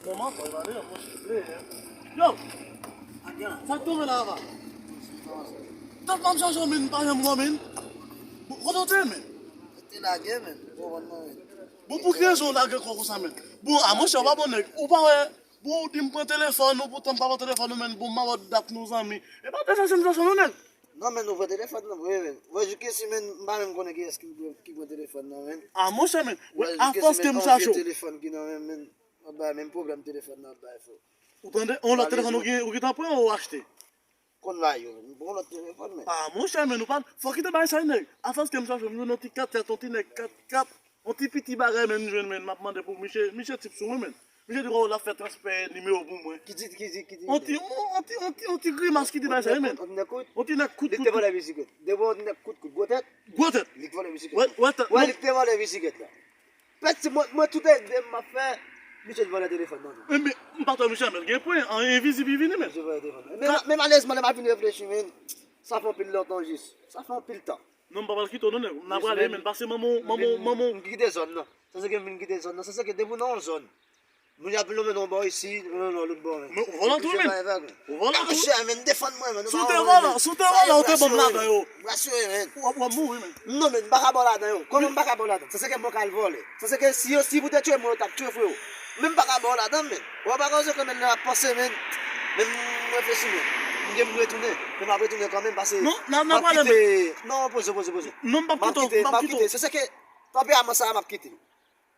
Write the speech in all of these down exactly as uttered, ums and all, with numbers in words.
Kòman, kòman, kòman, kòman, kòman, Yo! Sa k tonbe la, papa? Tèt pa m chaje w, men, m pa janm wè w, men. Bon, kote w te ye, men? Te lage, men. Bon, pou ki rezon w lage kò w konsa, men? Bon, a, monchè, w pa bon nèg. Ou pa wè, bon, ou di m pran telefòn ou, poutan m pa pran telefòn ou, men. Bon, m ap dat nou zanmi. E pa de sa, se m chache nou, nèg. Non, men, nou pran telefòn nan, wi, men. Wè, jiskesi, men, m pa menm konnen kiyès ki, ki pran telefòn nan, men. A, monchè, men. Wè, a fòs ke m chache w. Telefòn ki nan men, men. Mwen bay menm pwoblèm telefòn nan ap bay fò. Ou tande? On lòt telefòn ou gen, ou gentan pran ou achte? Konn bay yo, men. Bon, lòt telefòn, men. Ah, monchè, men nou pa, fòk kite bay sa, nèg. Afòs ke m chache, m jwenn yon ti kat kat, yon ti nèg kat kat, yon ti piti bagay, men, m jwenn, men, m ap mande pou misye, misye tip sou mwen, men. Misye di, oh, l ap fè transfè nimewo pou mwen. Ki di, ki di, ki di? On ti, on ti, on ti, on ti grimas ki di bay sa, men. On ti nèg kout. On ti nèg kout, kout, kout. Li te vòlè bisiklèt. Depi on ti nèg kout, kout, gwo tèt. Gwo tèt. Li k vòlè bisiklèt. Wè, wè, tèt. Wè, li k te vòlè bisiklèt la. Pèt, se mwen, mwen tout ede m ap fè, misye t vòlè telefòn nan tou. Enben, m pa twò misye, men gen pwen, an envizib li vini, men. Misye vòlè telefòn nan. Men, men malerezman, lè m ap vin reflechi, men, sa fè anpil lontan jis. Sa fè anpil tan. Non, m pa pral kite w non, nèg. N a prale, men, pase manman w, manman w, manman w. M kite zòn nan. Sa se ke m vin kite zòn nan. Sa se ke depi w nan yon zòn, moun y ap lonmen nan yon bò isi, lonmen nan lòt bò, men. Men ou vòlè tou, men. Ou vòlè tou. Monchè, men, defann mwen, men. Si w te vòlè, si w te vòlè, ou te ban m ladan yo. M rasire, men. W ap, w ap mouri, men. Non, men, m pa ka ba w ladan yo. Kòman m pa ka ba w ladan? Sa se ke mwen k al vòlè. Sa se ke si yo, si pou te tchwe mwen, yo t ap tchwe, freo. Men m pa ka ba w ladan, men. W ap pa koze kòman lè m ap panse, men. Men m reflechi, men. M gen m retounen. Men m ap retounen kanmenm, pase. Non, n a, n a prale, men. Non, poze, poze, poze. Non, m p ap kite w, m p ap kite w. Sa se ke, tanperaman sa a, m ap kite l.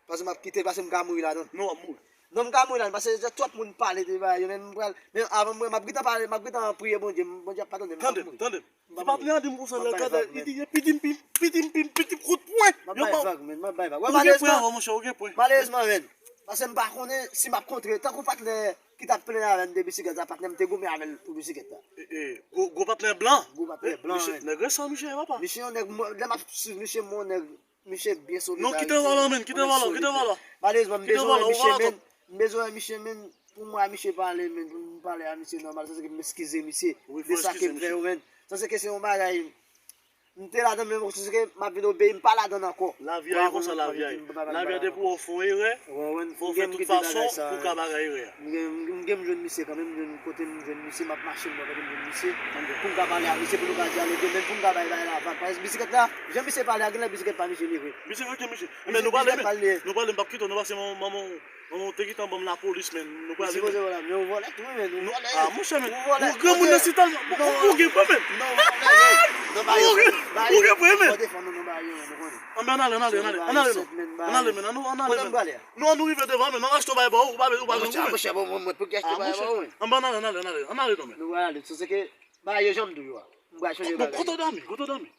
Paske m ap kite l, paske m ka mouri ladan l. Non, w ap mouri. Non, m ka mouri ladan l, paske twòp moun pale de bagay yo, men m pral, men avan m mouri, m ap gentan pale, m ap gentan priye Bondye, Bondye ap padone m, m ap mouri. Tande, tande. Ti patnè an di m konsa lè gade, li di, pitim pim, pitim pim, pitim kout pwen. M ap bay vag, men, m ap bay vag. Ou gen pwen avè w, monchè, ou gen pwen. Malerezman, men, paske m pa konnen si m ap kontre, tankou patnè ki t ap plenyen avè m de bisiklèt la, patnè m te goumen avè l pou bisiklèt la. E, e, gwo, gwo patnè blan. Gwo patnè blan, men. Nèg resan, misye, papa. Misye yon nèg, lè m ap swiv misye, m yon nèg, Misye byen solid. Non, kite vòlò, men, kite vòlò, kite vòlò. Malerezman, m bezwen wè misye, men. M bezwen wè misye, men, pou m wè misye pale, men, pou m pale a misye nòmal, sa se ke m eskize misye de sa ke m fè yo, men. Sa se ke se yon bagay, m te ladan, men sa se ke m ap vin obeyi, m pa ladan l ankò. Lavi a, e konsa lavi a ye. Lavi a, depi w fè yon erè, fò w fè tout fason pou w ka pa fè erè a. M gen, m gen, m jwenn misye kanmenm, m jwenn kote m jwenn misye, m ap mache, m wè kote m jwenn misye. Pou m ka pale ak misye, pou nou ka dyaloge, menm pou m ka bay bagay la vag. Paske bisiklèt la, jan misye pale a, genlè bisiklèt pa misye li vre. Misye vre ke misye. Men nou prale, men. Nou prale, m p ap kite w, nou pase manman, manman, manman w te gentan ban m lapolis, men. Nou prale, men. Misye vòlè, men ou vòlè tou, men, ou vòlè. Ah, monchè, men. Ou vòlè. Ou granmoun nan si tèlman, ou gen pwen, men. Non, ou vòlè, men. Non, ba yo, ba yo. Ou gen pwen, men. Fò defann nou, non, ba yo, men, nou konnen. Anben, ann ale, ann ale, ann ale, ann ale, men. Ann ale, men, ann ale, men. Kote m prale a? Non, nou rive devan, men, m ap achte yon bagay ba ou, ou pa, ou pa bezwen. Monchè, bon, mwen, mwen, pou ki achte bagay ba ou, men. Anben, ann ale, ann ale, ann ale, ann ale, non, men. Nou prale, se, se ke, bagay yo jan m di w yo a. M pral chanje bagay. Kote w dòmi? Kote w dòmi?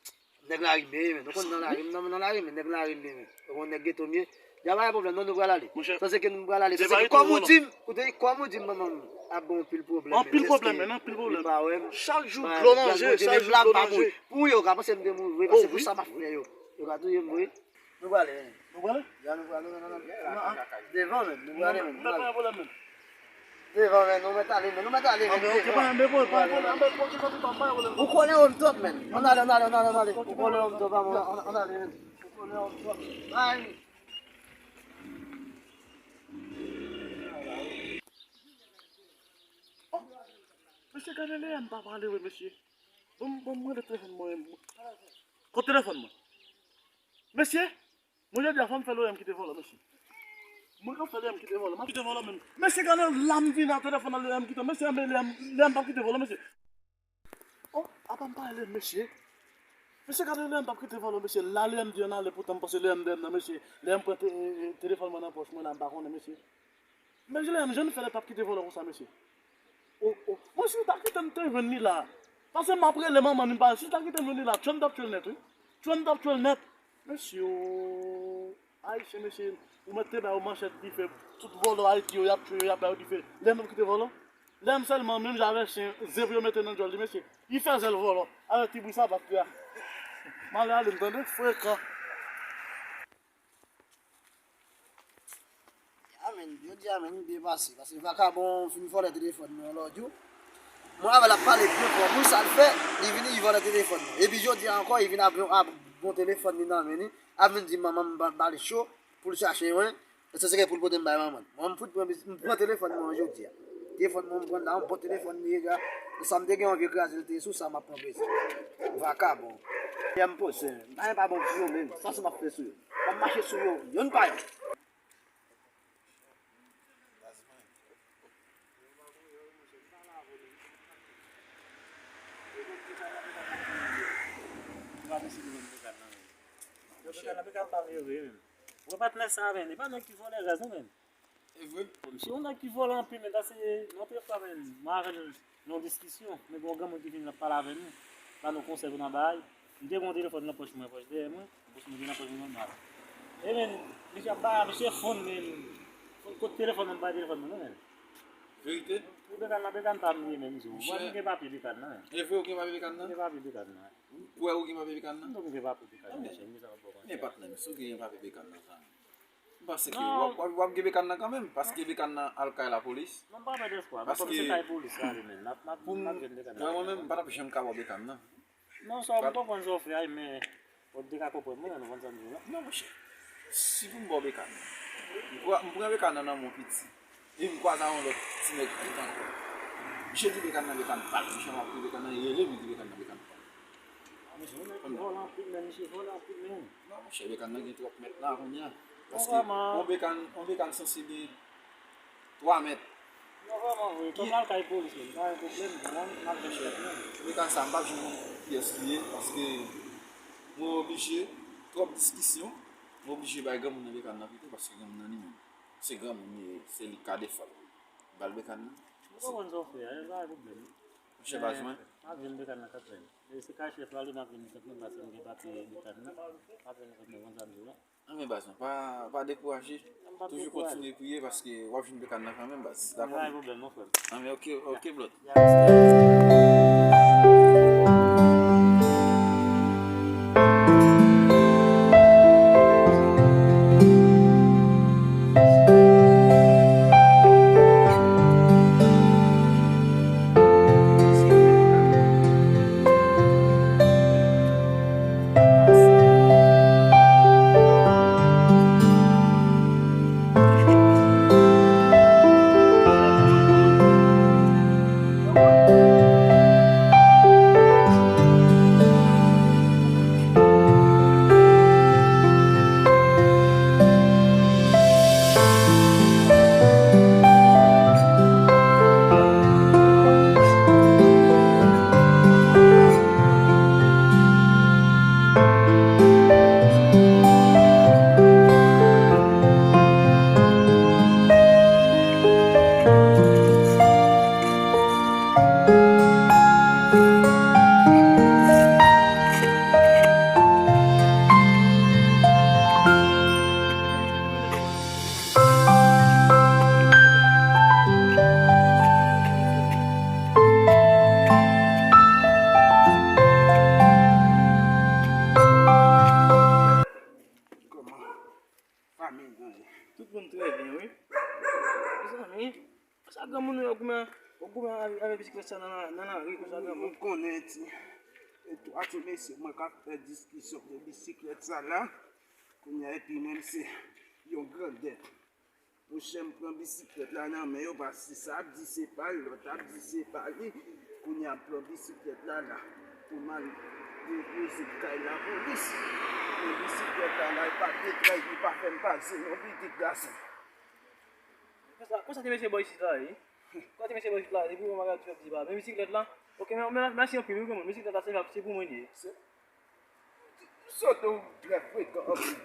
Nèg lari m ye, men. Nou konn nan lari m, nan, nan lari m, nèg lari m ye, men. Ou konn nèg geto m ye. Y a pa gen pwoblèm, non, nou pral ale. Sa se ke nou pral ale. Sa se ke kòm ou di m, koute, kòm ou di m, manman m ap gen anpil pwoblèm, men. Anpil pwoblèm, men, anpil pwoblèm. Li pa wè m. Chak jou dlo nan je, chak jou dlo nan je. Pou yo ka panse m te mouri vre, paske pou sa m ap fè yo. Yo ka touye m vre. Nou prale, men. Nou prale? Ya, nou prale, men, nan, nan, nan. Devan, men, nou prale, men. Mèt pa gen pwoblèm, men. Devan, men, nou mèt ale, men, nou mèt ale, men. Anben, ok, pa gen pwoblèm, pa gen pwoblèm. Anben, ok, sa tout an, pa gen pwoblèm. Ou konnen w twòp, men. Ann ale, ann ale, ann ale, ann ale. Ou konnen w twòp, ann ale, men. Ou konnen w twòp. Bay. Oh, mesye, gade lè a m pa pale, wi, mesye. Bon, bon, mwen, telefòn mwen. Kote telefòn mwen? Mesye, mwen jodi a fò m fè lè m kite vòlò, mesye. Mwen k ap fè lè m kite vòlò, m ap kite vòlò menm. Mesye, gade la m vin a telefòn nan lè m kite, mesye, anben lè m, lè m p ap kite vòlò, mesye. Oh, apa m pale lè m, mesye. Mesye, gade lè m p ap kite vòlò, mesye. La lè m di ann ale, poutan m panse lè m dèyè m nan, mesye. Lè m pran te-, e, e, telefòn mwen nan pòch mwen la, m pa konnen, mesye. Men Jilèn, jan n fè lè t ap kite vòlò konsa, mesye? O, o, mwen si w ta kite m te jwenn li la. Paske m ap rele manman li, m pa, si w ta kite m jwenn li la, tchwenn t ap tchwe l nèt, wi. Tchwenn t ap tchwe l nèt. Mesye, o, Ayisyen, mesye, ou mèt te ba yo manchèt dife, tout vòlò Ayiti yo, y ap tchwe yo, y ap ba yo dife. Lè m ap kite vòlò, lè m sèlman menm jan avèk chen, zen pou yo mete nan djòl li, mesye. Li fè zèl vòlò, avèk ti bri sapat li a. M ale ale m, tande, frekan. A men, jodi a men, m byen pase, paske vakabon fin vòlè telefòn mwen yon lòt jou. Mwen avè l ap pale byen fò, moun sa l fè, li vini, li vòlè telefòn mwen. Epi jodi a ankò, li vin ap, ap bon telefòn li nan men li, ap vin di manman m ba, ba li cho pou l chache mwen, Èske se gen pou l pote m bay manman l? Mwen, m fout pran, m pran telefòn mwen jodi a. Telefòn mwen, m pran l la, yon bon telefòn li ye, sa m te gen anvi kraze l, te sou sa m ap pran plezi. Vakabon. Lè m poze, bagay pa bon pou yo menm. Sa se m ap fè sou yo. M ap mache sou yo, youn pa youn. Yo, Bekan, Bekan pa vre vre menm. Wè patnè sa, menm, li pa nèg ki vòlè raz non, menm. E vre? Bon, misye yon nèg ki vòlè anpil, menm, paske yon fwa, menm, mwen avè l nan yon diskisyon, men gen yon granmoun ki vin la pale avè nou, ba nou konsèy pou n al bay. M te gen yon telefòn nan pòch mwen, pòch dèyè mwen, pòch mwen gen nan pòch mwen nòmal. E menm, misye ap bay, misye fonn, menm, fonn kot telefòn nan, bay telefòn nan, non, menm. Verite? Pou Bekan nan, Bekan pa m li menm, zo. Mwen, m gen papye Bekan nan, menm. E vre ou gen papye Bekan nan? M gen papye Bekan nan. Ou kwè ou gen papye Bekan nan? M gen papye Bekan nan, monchè, m gen sa m ap ba w konsèy. Men patnè m, si w gen papye Bekan nan, zanmi. M panse ke w ap, w ap, w ap gen Bekan nan kanmenm, paske Bekan nan al kay lapolis. Non, m pa pèd espwa. Paske se kay polis la, li menm. N ap, n ap, pou m, n ap jwenn Bekan nan. Mwen, mwen menm, m pa t ap janm ka ba w Bekan nan. Non, sa, m konprann sa w fè a, men w te ka konprann mwen, nou konprann sa m di w la. Non, monchè. Si pou m ba w Bekan nan, m kwa-, m pran Bekan nan nan men w piti. E m kwaze a yon lòt ti nèg tout ankò. Misye di Bekan nan, Bekan pa l. Misye ap di Bekan nan, li rele m, li di Bekan nan, Bekan pa l. Misye vòlè anpil, men, misye vòlè anpil, men. Non, monchè, Bekan nan gen twòp mèt la kounye a. Paske yon Bekan, yon Bekan sanse gen twa mèt. Non, vrèman vre. Kòm l al kay polis, menm, pa gen pwoblèm, mwen, m ap jwenn kòb mwen. Bekan sa, m p ap janm konn kiyès li ye, paske mwen oblije, twòp diskisyon, mwen oblije bay granmoun nan Bekan nan pito, paske granmoun nan li menm. Se granmoun li ye, se li k ka defann li. Ba l Bekan nan. Mwen konprann sa w fè a, pa gen pwoblèm. Monchè baz mwen. M ap jwenn Bekan nan kanmenm. E se kay chèf la, li m ap jwenn li kanmenm, paske m gen papye Bekan nan. M ap jwenn li kanmenm, konn sa m di w la. Anben baz mwen, pa, pa dekouraje. Toujou kontinye priye, paske w ap jwenn Bekan nan kanmenm, baz. Dakò? Pa gen pwoblèm, mon frè. Anben, ok, ok, brother. Kòman? Fanmi, zanmi. Tout moun trè byen, wi. Mezanmi, sa granmoun yo goumen, yo goumen avè, avè bisiklèt sa nan, nan lari konsa, granmoun. Ou konnen ti, e twa ti mesye mwen k ap fè diskisyon de bisiklèt sa la. Kounye a, epi menm se yon grandèt. Monchè, m pran bisiklèt la nan men yo, paske sa ap di se pa l, lòt ap di se pa li. Kounye a, m pran bisiklèt la la pou m al depoze l kay lapolis. Men bisiklèt la la, li pa detray, li pa fè m pase non, pitit gason. Konsa, konsa ti mesye bò isit la ye. Konsa ti mesye bò isit la, depi yon bagay ti fè di pa. Men bisiklèt la, ok, men, men, mèsi anpil, wi, granmoun. Bisiklèt la, se, se pou mwen li ye. Se, Soto ou trè frekan anpil.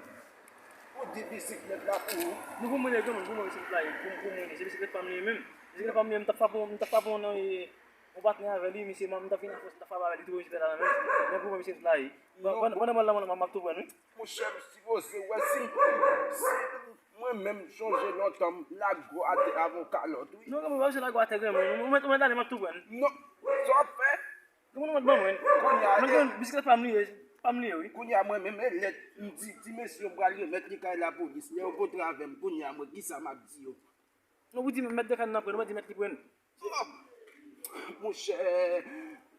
Ou di bisiklèt la pou ou. Non, pou mwen li ye, granmoun, pou mwen bisiklèt la ye. Pou, pou mwen li ye. Se bisiklèt pa m li ye menm. Bisiklèt pa m li ye, m t ap frape, m t ap frape yon nan, e, yon patnè avè li, misye, m t ap vin an fòs, m t ap frape avè li, tou bisiklèt la nan men m. Men pou mwen bisiklèt la ye. Pandan, pandan mwen la, mwen, m ap tou pran l, wi. Monchè, m sipoze wè si, si mwen menm chonje lontan, m lage w atè avè yon kalòt, wi. Non, granmoun, pa bezwen lage w atè, granmoun. Mwen, mwen, mwen ale, m ap tou pran l. Non, sa w ap fè? Granmoun, mwen ban mwen. Kounye a, mwen gen bisiklèt pa m li ye, pa m li ye, wi. Kounye a, mwen menm, e lèt, m di, di mesye yo m pral remèt li kay lapolis. Lè yo kontre avè m, kounye a, mwen, kisa m ap di yo? Non, ou di mèt de kay nan pran, ou pa di mèt li pran. Oh! Monchè,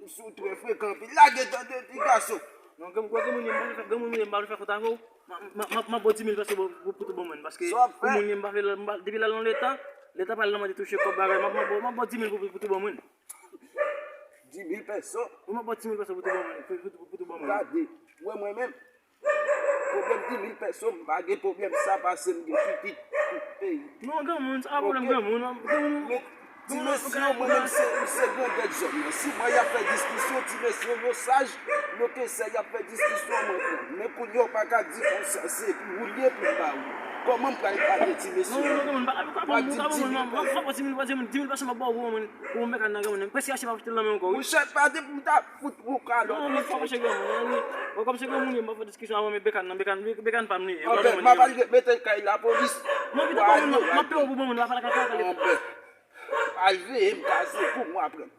misye ou trè frekan anpil. Lage tande, ti gason. Non, granmoun, granmoun, mwen pa vle fè, granmoun, mwen pa vle fè kont avè w. M ap ba w dis mil peso pou, pou, pou tou bon moun, paske pou moun, m pa vle, m pa, depi l al nan leta, leta pa al nan mande touche kòb bagay, m ap ba w dis mil pou, pou tou bon moun. Dis mil peso? Wi, m ap ba w dis mil peso pou tou bon moun, pou, pou, pou, pou tou bon moun. Gade, wè mwen menm, pwoblèm dis mil peso, m pa gen pwoblèm sa, pase m gen pitit tout peyi. Non, granmoun, sa pa pwoblèm granmoun, granmoun. Ti mesye yo, mwen menm se, se grandèt zòn nan. Si mwen y ap fè diskisyon, ti mesye yo saj, yo te sè y ap fè diskisyon, mwen pran. Men kounye a, w pa ka di konsa, se pou ou l ye, pou m ba ou. Kòman m pral pale ti mesye yo? Non, non, granmoun, pa, pa, pa di m dis mil peso. Monchè, pa depi m ta fout ou kalòt. Non, men fò monchè granmoun, wi. Bon, kòm se granmoun, m pa fè diskisyon avè w, men Bekan nan, Bekan, Bekan pa m li ye. Anben, m ap al mete l kay lapolis. Non, kite granmoun, m ap peye w pou granmoun, m ap al kaka kale. Anben. Al veye m kaze pou mwen aprann.